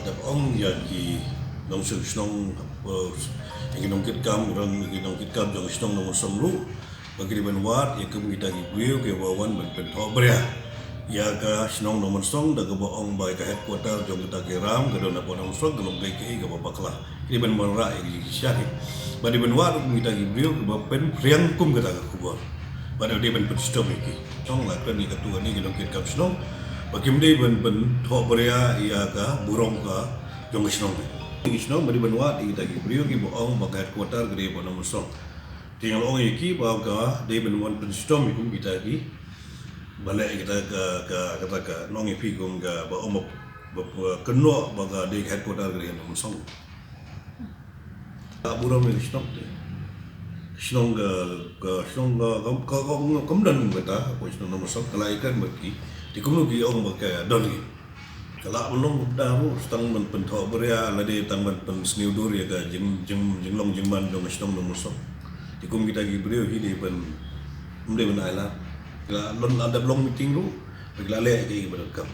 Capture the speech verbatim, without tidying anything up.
Dep ong ïa ki nongshong shnong, eh, ïa ki nongkitkam, ïa ki nongkitkam jong shnong Nongmynsong ruh ba ki dei ban wad ïa kum kita ki briew kiba wan ban pynthohbria ïa ka shnong Nongmynsong da kaba ong ba ïa ka headquarter jong kita ki ram ka don hapoh Nongmynsong, ka long kaei kaei kaba bakla. Ki dei ban wanrah ïa ki shisha hi. Ba dei ban wad kum kita ki briew kiba pynphriang kum kata ka khubor. Ba dei ban pynshitom ïa ki. Shnong la kren ïa katu kane ki nongkitkam shnong ba kim dei ban pynthohbria ïa ka burom ka jong ka shnong. Ki shnong ba dei ban wad ïa kita ki briew kiba ong ba ka headquarter ka dei hapoh Nongmynsong. Te nga la ong ïa ki ba ka dei ban wan pynshitom ïa kum kita kiba leh ïa kata ka, ka, kata ka, nga ong ïa phi kum ka ba ong ba, ba, ba kynnoh ba ka dei ka headquarter ka dei Nongmynsong. Ka burom ïa ka shnong te. Shnong ka, ka shnong ka, ka, ka, ka, kam don kata, ka shnong Nongmynsong ka la ïa kren bad ki. Te kumno ki ong ba ka don ki. Ka lah ban long kumta ruh, tang ban pynthohbria, lane tang ban pynsniew dur ïa ka jing, jing, jinglong jingman jong ka shnong Nongmynsong. Te kum kita ki briew hi dei ban, ym dei ban ai lad. Ki la long, la dep long meeting ruh, ki la leh ïa kiba donkam.